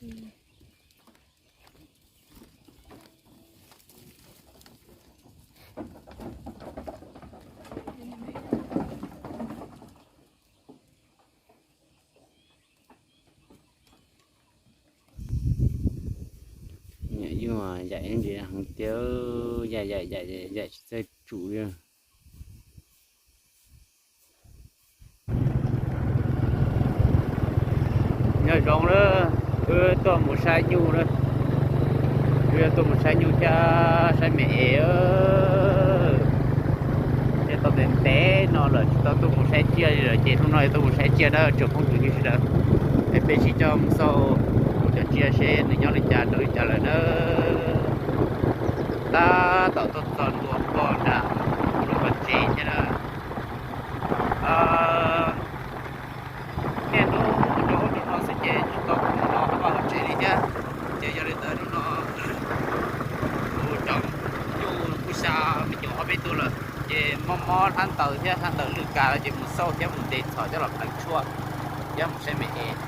Nyuam yaim ntsis heev tiag, yaim yaim yaim yaim tsis txawj tsum li. Nyob zoo na, wb tuaj mus saib nyuj na, wb tuaj mus saib nyuj thiab saib me es. Ces tau ntev ntev no lawm tsis tau tuaj mus saib tsiaj li lawm, ces hnub no yuav tuaj mus saib tsiaj na tsoom phooj ywg sawv daws. Es peb sib coj mus xauj kuv cov tsiaj seb nws nyob li cas rau li cas lawm na. Tab tom tuaj txog ntua pog nram lub vaj tsev thiab na. Niaj hnub rau ub rau no xwb ces tsis tau mus vaj hauv tsev li thiab. Ces yog li ntawd hnub no kuv cov nyuj kuj xya me nyuam ob peb tug lawm, ces mob mob hnab ntaws thiab hnab ntaws lwj kas lawm ces mus xauj thiab mus ntes txhom coj los pleev tshuaj thiab mus saib me es.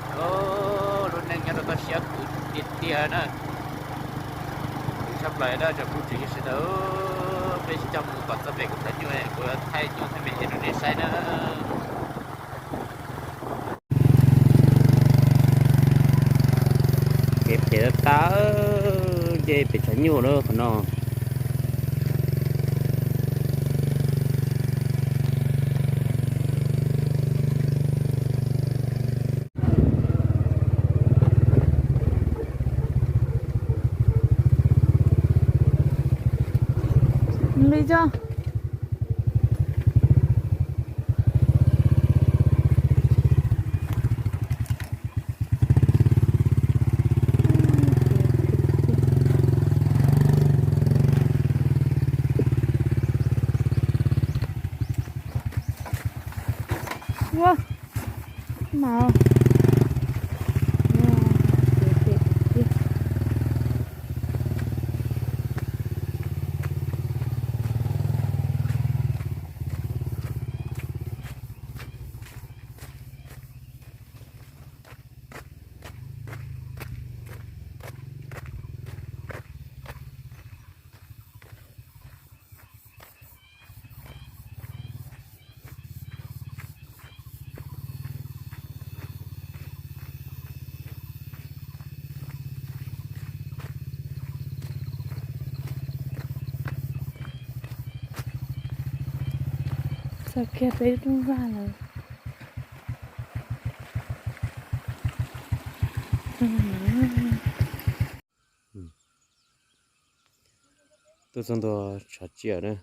Lub neej nyob rau toj siab kuv tiag tiag na. Kuv tshaj plaws na tsoom phooj ywg sawv daws, peb sib coj mus kom txog pem kuv cov nyuj, kuv thaij nyuj thaij me es rau nej saib na. Kev phem tas tas, nce pem tshav nyuj lawm qhov no. Li cov Ua, mas Txog kiag peb lub vaj lawm. Tuaj txog ntua tshav tsiaj na,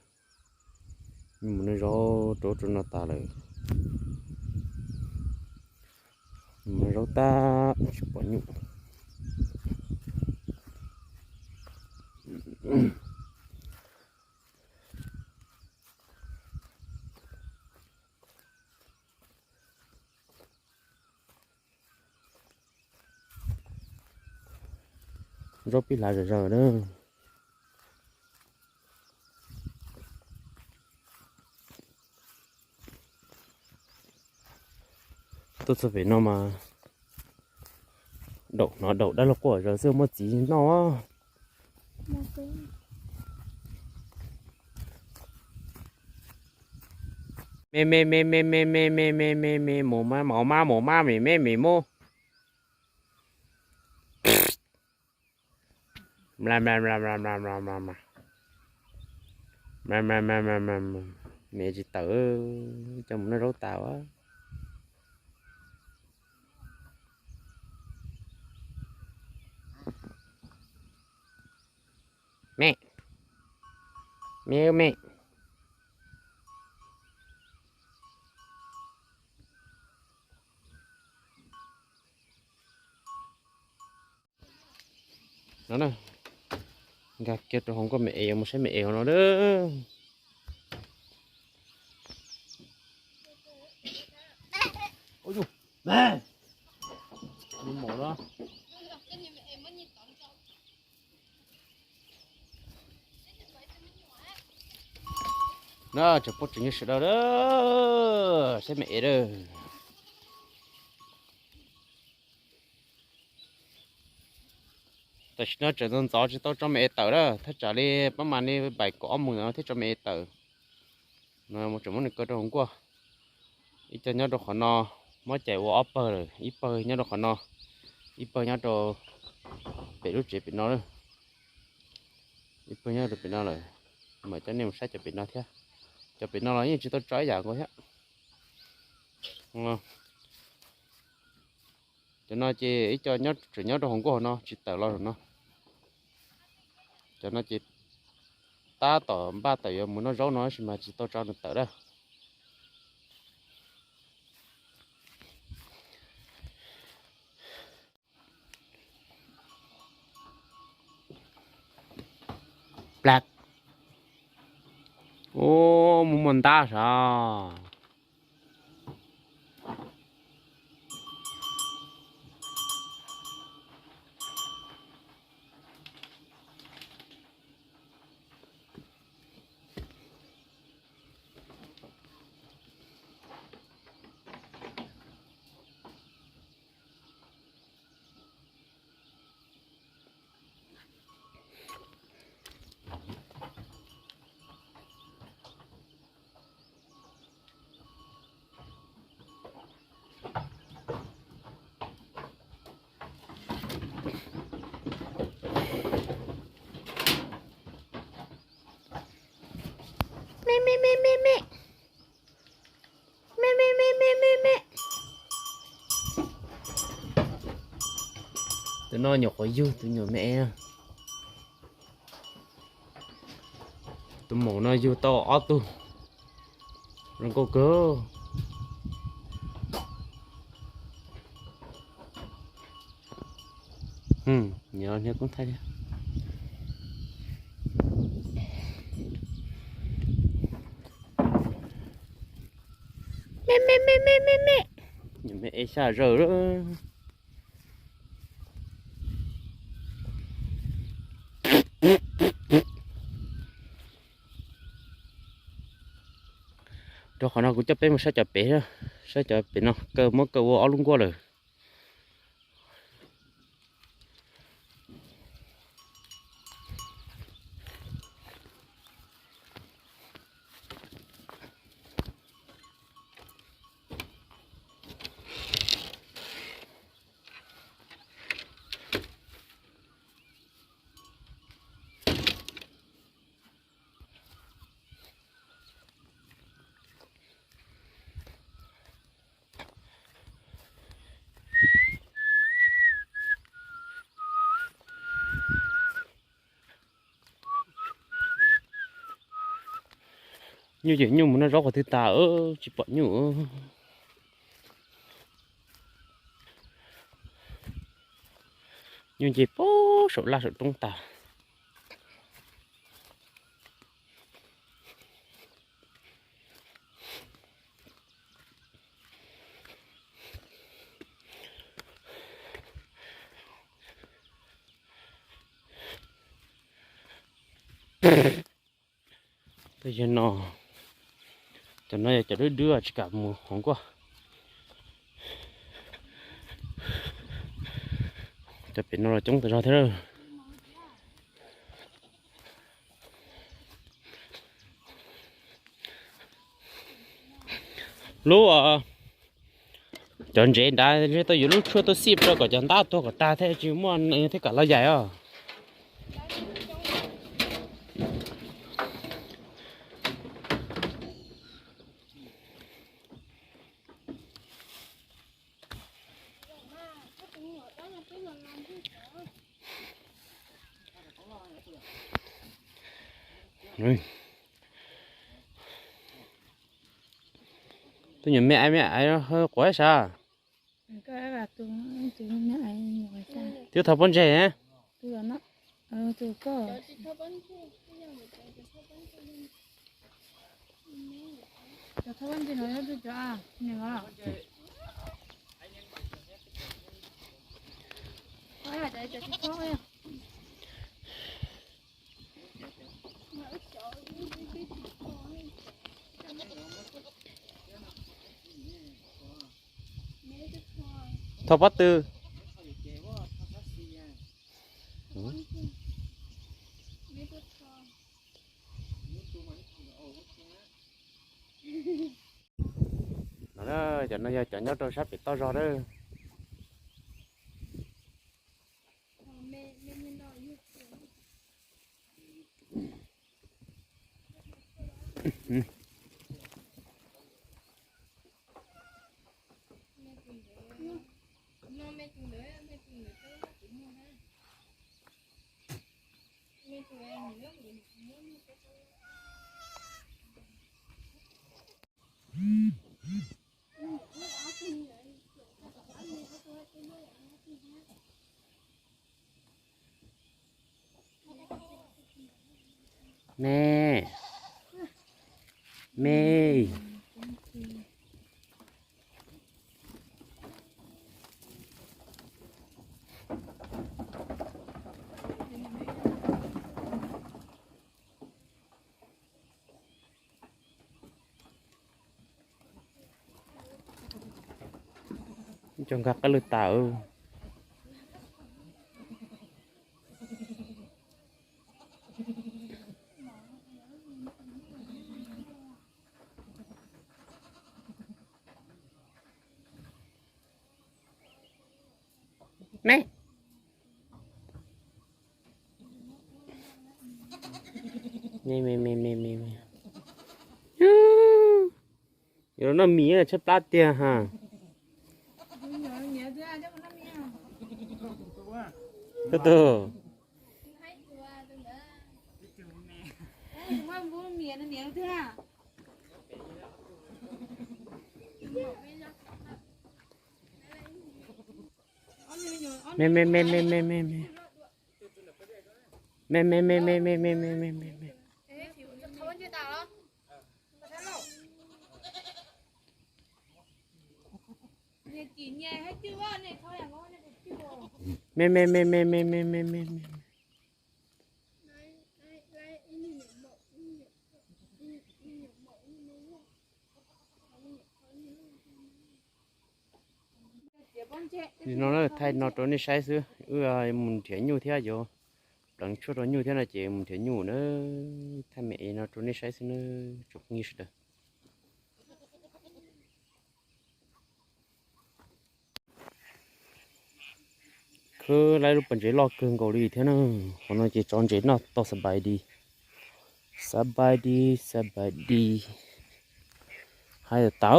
mus noj zaub rau rau no tas lawm. Mus noj zaub tas tsis pom nyuj. Zaub pib hlav zom zaws na. Tuaj txog pem no mas daum hnov daum dab laug quaj zom zaws xwb, muaj txiv noj. Me me me me me me me me me me, mus mab mus mab mus mab me me me mub. Mla mla mla mla mla mla mla mla. Me tsis tawm, coj mus noj zaub tas ua. Me, me me. No na, nkag kiag rau hauv nkoj me es, yuav mus saib me es hauv no na. Ua, me mom na. Na, tsoom phooj ywg sawv daws, saib me es na. Tam sim no tseem ntxov ntxov tsis tau tso me es tawm lawm, thaj tsam li pab mas li npaim kaum ob moos no thiaj tso me es tawm. No tseem muab nws kaw rau hauv nkuaj. Ib co nyob rau qhov no, muab cais ua ob pawg lawm, ib pawg nyob rau qhov no, ib pawg nyob rau pem lub tsev pem no lawm. Ib pawg nyob rau pem no lawm, mam coj nej mus saib cov pem no thiab. Cov pem no los yeej tsis tau tso ib yam nkaus thiab. Cov no ces ib co nyob tseem nyob rau hauv nkuaj hauv no tsis tawm los zaum no. Cov no ces tab tom npaj tawm yuav mus noj zaub no tab sis mas tsis tau tso nws tawm lawm. Plag. Ub, muaj muaj ntab sav. Me me me me me. Me me me me me me. Tus no nyuam qhuav yug tus nyuam me. Tus maum no yug tau ob tug, zoo nkauj kawg. Nyob niag koob thaij thiab. Me me me me me me. Nyuam me ev xya zawm lawm. Rau qhov no kuv coj peb mus saib cov pem, saib cov pem no kaw, muab kaw ua ob lub nkuaj lawm. Nyuj ces nyuj mus noj zaub qhov twg tas, tsis pom nyuj. Nyuj nce puag saum laj saum roob tas. Tej no, cov no yog cov dub dub tsis kam mus hauv nkuaj. Cov pem no los coob tas zog thiab. Lub, cov ntsev nrad tau yuav lub tshuaj tuaj xij rau kom cov ntab tuag kom tag thiaj tsis muaj thiaj kam los yaim os. Tus nyuam me aiv me aiv quav sav. Twb thov pob ntseg. Thov pob tw. No na, cov no yog cov nyob rau sab pem toj zog lawm. Me, me. Cov nkag qab lwg tas. Me, me, me, me, me, me. Yuav los noj mis tshaib plab tiag ha. Koj tus. Me me me me me me me. Me me me me me me me me me. Me me me me me me me me me. Nim no thaij no rau nej saib xwb, wb mus nrhiav nyuj thiab yuav pleev tshuaj rau nyuj thiab no ces mus nrhiav nyuj na. Thaij me es no rau nej saib xwb na, tsoom phooj ywg sawv daws. Khwb laib lub pas ntsev loj kawg nkaus li thiab na. Qhov no ces tso ntsev noj tau xab pais di, xab pais di, xab pais di. Hais tas,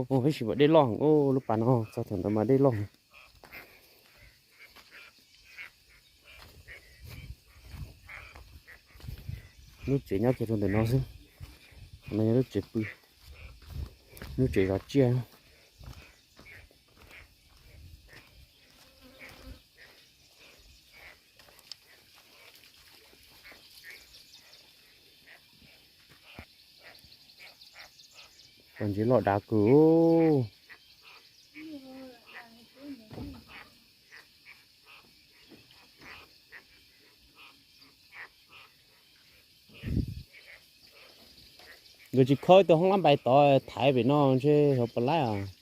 peb sim pom dej loj heev, lub pas no txog thaum ntawd mas dej loj heev. Lub tsev nyob kiag rau ntawm no xwb. Qhov no yog lub tsev pw, lub tsev zov tsiaj. Pas ntsev loj dav kawg. Nkawd tsis khob ib tug hoob lab npais tod thaiv pem no ntshe hauv pas laib os.